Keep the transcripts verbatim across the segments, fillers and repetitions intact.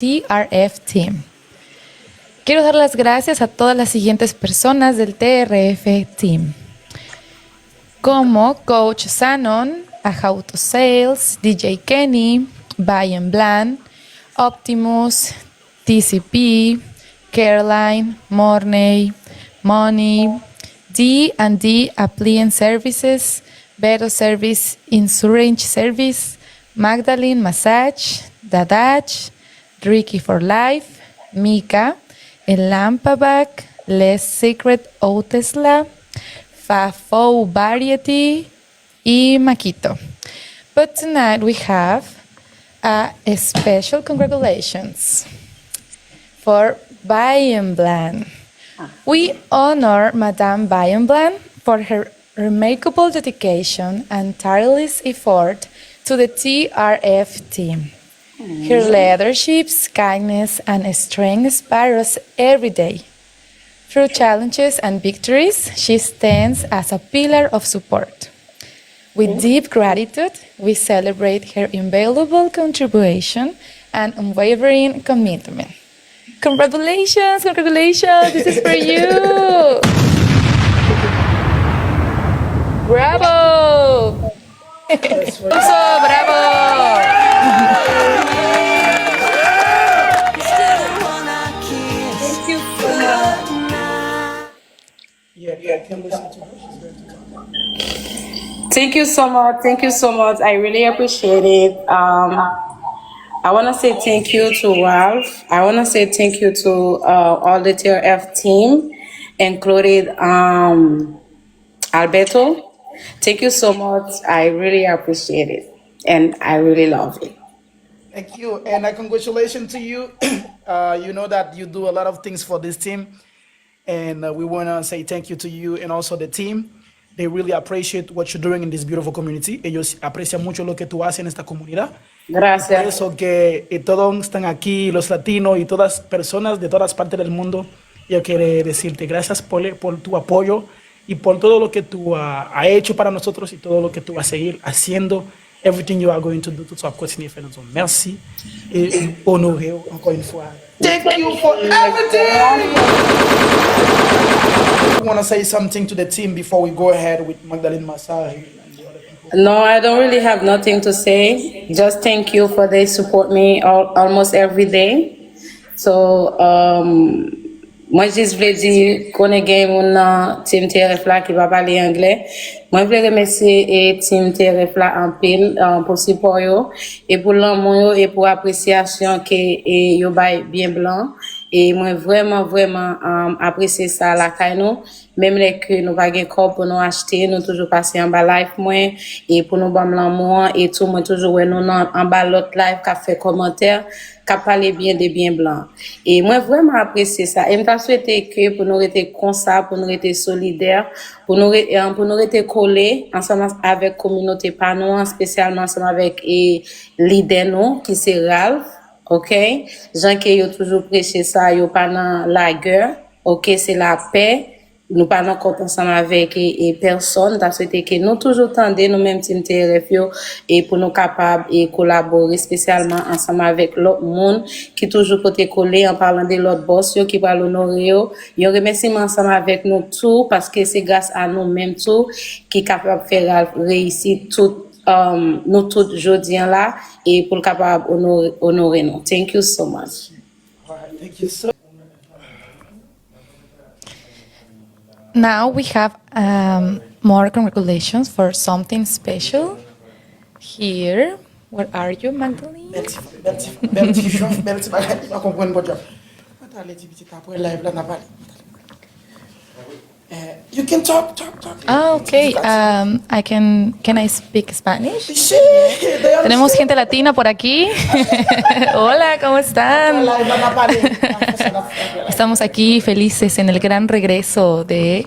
T R F Team. Quiero dar las gracias a todas las siguientes personas del T R F Team, como Coach Sanon, Ajauto Sales, D J Kenny, Buy and Bland, Optimus, T C P, Careline, Morney, Money, D and D Appliance Services, Better Service Insurance Service, Magdalene Massage, Dadach, Ricky for Life, Mika, El Lampaback, Les Secret Outesla, Fafo Variety, y Maquito. But tonight we have a special congratulations for Bayamblan. We honor Madame Bayamblan for her remarkable dedication and tireless effort to the T R F team. Her leadership, kindness, and strength inspire us every day. Through challenges and victories, she stands as a pillar of support. With deep gratitude, we celebrate her invaluable contribution and unwavering commitment. Congratulations, congratulations, this is for you. Bravo! Aplauso, bravo! Yeah, yeah, I can listen to her. She's going to talk. Thank you so much. Thank you so much. I really appreciate it. Um, I want to say thank you to Ralph. I want to say thank you to uh, all the T R F team, included um, Alberto. Thank you so much. I really appreciate it. And I really love it. Thank you. And uh, congratulations to you. Uh, you know that you do a lot of things for this team. And uh, we want to say thank you to you and also the team. They really appreciate what you're doing in this beautiful community. Ellos aprecian mucho lo que tú haces en esta comunidad. Por Gracias. Eso que eh, todos están aquí, los latinos y todas personas de todas partes del mundo, yo quiero decirte gracias por, por tu apoyo y por todo lo que tú ah, has hecho para nosotros y todo lo que tú vas a seguir haciendo. Everything you are going to do, tout sa w ap kontinye fè nan zòn. Mèsi e onore w ankò yon fwa. Thank you for everything. You want to say something to the team before we go ahead with Magdalene Massage and the other people? No, I don't really have nothing to say. Just thank you for they support me all, almost every day. So, um, mwen jis vle di, konnen gen moun nan Team T R F la ki pa pale anglè. Mwen vle remèsye e Team T R F la anpil um, pou sipò yo e pou lanmou yo e pou apresyasyon ke e, yo bay byen blan. E mwen vrèman, vrèman um, apresye sa lakay nou. Menm lè ke nou pa gen kòb pou nou achte, nou toujou pase anba live mwen e pou nou ban m lanmou an e tou mwen toujou wè nou nan anba lòt live k ap fè kòmantè, k ap pale byen de byen blan. E mwen vrèman apresye sa. E m ta swete ke pou nou rete konsa, pou nou rete solidè, pou nou, re, eh, pou nou rete kole ansanm avèk kominote pa nou an, espesyalman ansanm avèk e, lidè nou ki se Ralph, oke? Jan ke yo toujou preche sa, yo pa nan lagè, oke? Se lapè. Nou pa nan kont ansanm avèk e, e pèsòn. M ta swete ke nou toujou tande nou menm Team T R F yo e pou nou kapab e kolabore espesyalman ansanm avèk lòt moun ki toujou pote kole an palan de lòt bòs yo ki pral onore yo. Yon remèsiman ansanm avèk nou tou paske se gras a nou menm tou ki kapab fè Ralph reyisi tout um, nou tout jodi an la e pou l kapab onore, onore nou. Thank you so much. All right, thank you so Now we have um, more congratulations for something special here. Where are you, Magdalene? Bèl ti, bèl ti, bèl ti chòf, bèl ti bagay, li pa konprann bòt jòf. Mwen t ale di pitit apre live la n a pale. Eh, you can talk, talk, talk. Ah, okay. Um, I can. Can I speak Spanish? Sí, they Tenemos understand. Gente latina por aquí. Hola, ¿cómo están? Live la n a pale. Estamos aquí felices en el gran regreso de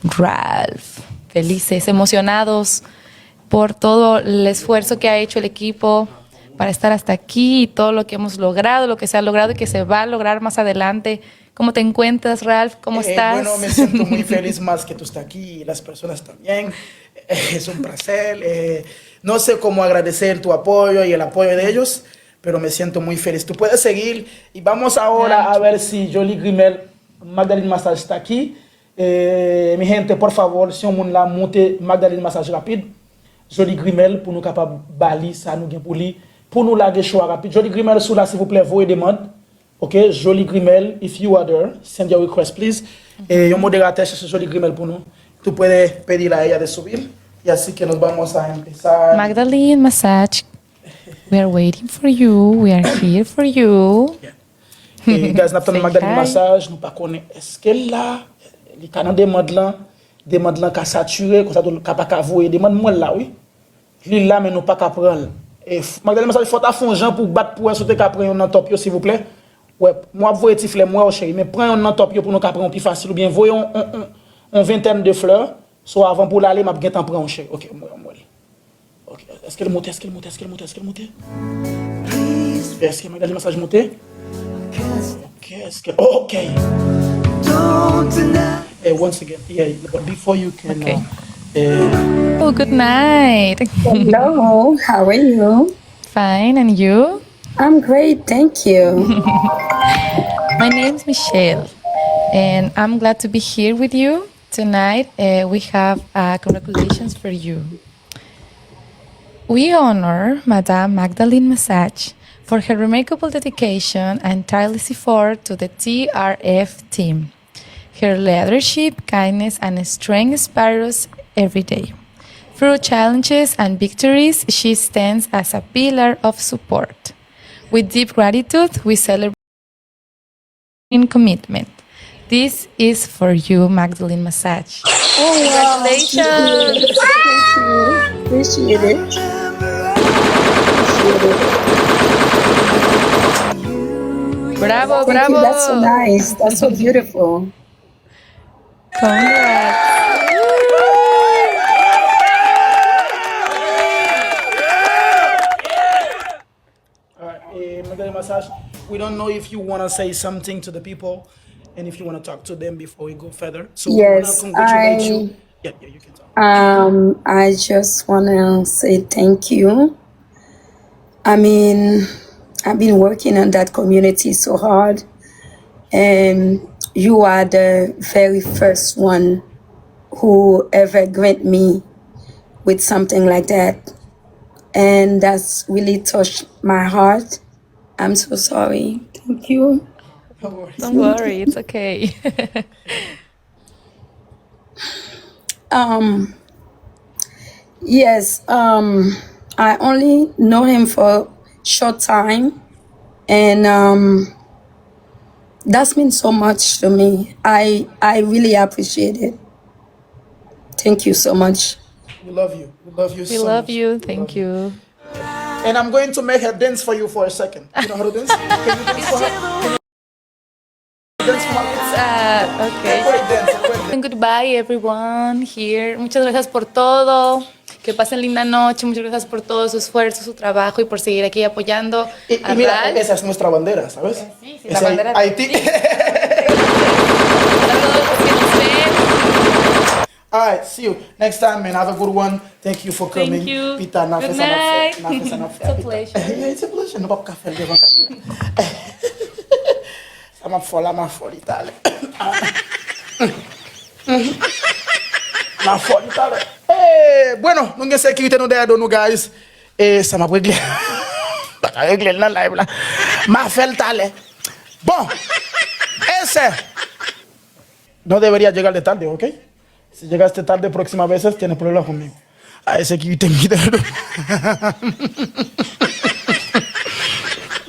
Ralph. Felices, emocionados por todo el esfuerzo que ha hecho el equipo para estar hasta aquí y todo lo que hemos logrado, lo que se ha logrado y que se va a lograr más adelante. ¿Cómo te encuentras, Ralph? ¿Cómo Eh, estás? Bueno, me siento muy feliz más que tú estás aquí y las personas también. Es un placer. Eh, no sé cómo agradecer tu apoyo y el apoyo de ellos, pero me siento muy feliz. Tú puedes seguir y vamos ahora a ver si Jolie Grimel, Magdalene Massage está aquí. Eh, mi gente, por favor, si yon moun la monte Magdalene Massage rapid, Jolie Grimel, pou nou kapab ba li sa nou gen pou li, pou nou lage show a rapid. Jolie Grimel, si w la, silvouplè, voye demand. Ok, Jolie Grimel, if you are there, send your request, please. E yon moderatè chèche Jolie Grimel pou nou. Tú puedes pedirla a ella de subir. Y así que nos vamos a empezar. Magdalene Massage, we are waiting for you. We are here for you. Yeah. E, guys, n ap tann Magdalene Massage, nou pa konnen èske l la. Li ka nan demand lan. Demand lan ka satire, konsa tou l ka pa ka voye demand. Mwen la, wi. Li la, men nou pa ka pran l. E, Magdalene Massage, fò w ta fè yon jan pou w bat pou wè si w te ka pran yonn nan top yo, silvouplè. Wè, mwen ap voye ti flè, m wè w, cheri, men pran yonn nan top yo pou nou ka pran yon pi fasil, oubyen voye yon, yon, yon, yon ventèn de flè, so avan pou l ale, m ap gentan pran w, cheri. Ok, m wè, m wè l. Ok, èske l monte, èske l monte, èske l monte, èske l monte? Èske Magdalene Massage monte? Ok, èske, ok. Eh, once again, yeah, but before you can, okay. Uh, eh, oh, good night. Hello, how are you? Fine, and you? I'm great, thank you. My name's Michelle, and I'm glad to be here with you tonight. Uh, we have uh, congratulations for you. We honor Madame Magdalene Massach for her remarkable dedication and tireless effort to the T R F team. Her leadership, kindness, and strength inspire us every day. Through challenges and victories, she stands as a pillar of support. With deep gratitude, we celebrate in commitment. This is for you, Magdalene Massach. Oh, wow. Congratulations. Thank you. Thank you. Appreciate it. Appreciate it. Bravo, bravo. Thank you. That's so nice. That's so beautiful. Congrats. All right, eh, Magdalene Massach, we don't know if you want to say something to the people and if you want to talk to them before we go further. So we want to congratulate you. Yeah, yeah, you can talk. Um, I just want to say thank you. I mean, I've been working on that community so hard, and you are the very first one who ever grant me with something like that. And that's really touched my heart. I'm so sorry. Thank you. Don't worry, it's okay. Um, yes, um, I only know him for short time, and um, that's mean so much to me. I I really appreciate it. Thank you so much. We love you. We love you so much. We love you. Thank you. And I'm going to make her dance for you for a second. You know how to dance? Can you dance for her? Can you dance for her? It's, uh, okay. Break dance, break dance. Goodbye, everyone here. Muchas gracias por todo. Que pasen linda noche. Muchas gracias por todo su esfuerzo, su trabajo y por seguir aquí apoyando a Ral. Y, y mira, esa es nuestra bandera, ¿sabes? Sí, sí, la bandera de Haití. Saludos, que nos ven. All right, see you next time, man. Have a good one. Thank you for coming. Thank you. Pita, n a fè sa n ap fè. N a fè sa n ap fè a pita. It's a pleasure. Yeah, it's a pleasure. Nou p ap ka fè l devan kamera. Sa m ap fè la, m a fè li talè. M a fè li talè. Eh, bueno, nou gen sekirite nou dèyè do nou, guys. E sa m ap regle. Pa ka regle l nan live la. M a fè l talè. Bon. Ese. No debería llegar de tarde, ¿ok? Si llegaste tarde, próxima vez tienes problema conmigo. Ay, sekirite m kite l.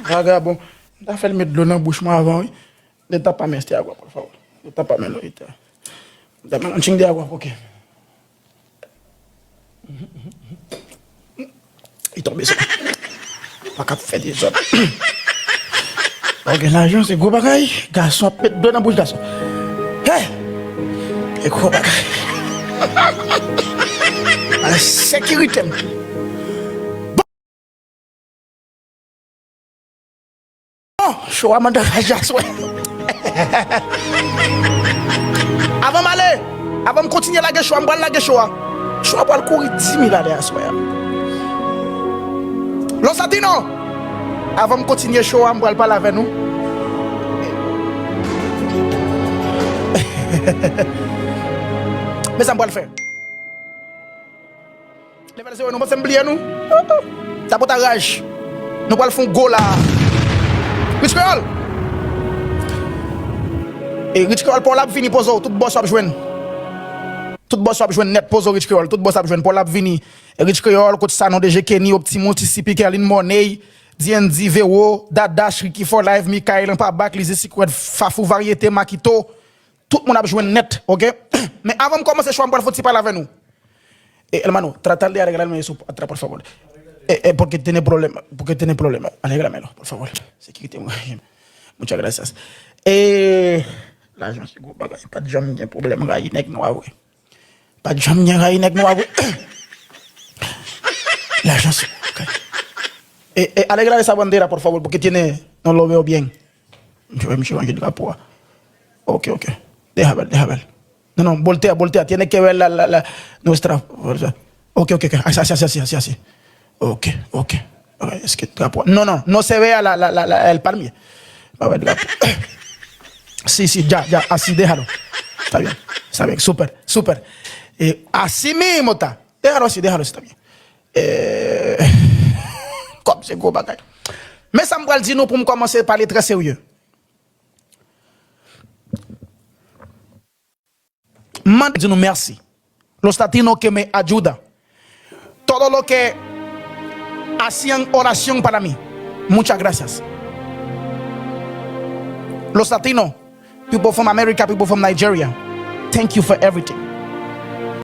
Vagabon. M ta fè l met dlo nan bouch mwen avan, wi. Destapa men este agua, por favor. Destapa men lo, este. Dame un chin de agua, porque Li tonbe sou mwen. Pa ka fè dezòd. Lè w gen lajan, se gwo bagay. Gason ap met dlo nan bouch gason. Hey! E gwo bagay. Ala sekirite m. Bon, show a mande raje aswè. Avan m ale, avan m kontinye lage show a, m pral lage show a. Show a pral kouri di mil alè aswè a. Los Latinos, Avan m kontinye show a, m pral pale avè nou. Men sa m pral fè. Level zewo, nou panse m bliye nou? Sabotaj. Nou pral fè yon go la. Rich Kreyòl. E Rich Kreyòl, pa w la ap vini, poze w, tout bòs w ap jwenn. Tout bòs w ap jwenn nèt, poze w, Rich Kreyòl, tout bòs ap jwenn, pa w la ap vini. Rich Kreyòl, kot Sanon, D J Kenny, Optimus, T C P, Kerlin Mornay, D N D, Vero, Dadash, Ricky for Life, Mikael, Anpabak, Lizzy Secret, Fafou, Varyete, Makito. Tout moun ap jwenn nèt, oke? Men avan m kòmanse show a, m pral fè yon ti pale avè nou. E, hermano, trata de arreglarme eso atrás, por favor. E, e, porque tiene problema, porque tiene problema. Arréglamelo, por favor. Sekirite mwen. Muchas gracias. E, lajan se gwo bagay. Pa t janm gen pwoblèm rayi nèg nwa vre. Pa t janm gen rayi nèg nwa vre. Lajan se gwo bagay. E, e, arregla esa bandera, por favor, porque tiene, no lo veo bien. Yo, misye manje drapo a. Ok, ok. Deja ver, deja ver. No, no, voltea, voltea. Tiene que ver la, la, la, nuestra fuerza. Ok, ok, ok. Así, así, así, así, así, así. Ok, ok. Ok, es que drapo a. No, no, no se vea la, la, la, la, el palmier. Pa wè drapo. Si, si, ya, ya, así, déjalo. Está bien, está bien, súper, súper. Eh, así mismo está. Déjalo así, déjalo así, está bien. Eh, kòb se gwo bagay. Men sa m pral di nou pou m kòmanse pale trè serye. M mande di nou mèsi. Los latinos que me ayuda. Todo lo que hacían oración para mí. Muchas gracias. Los latinos, people from America, people from Nigeria. Thank you for everything.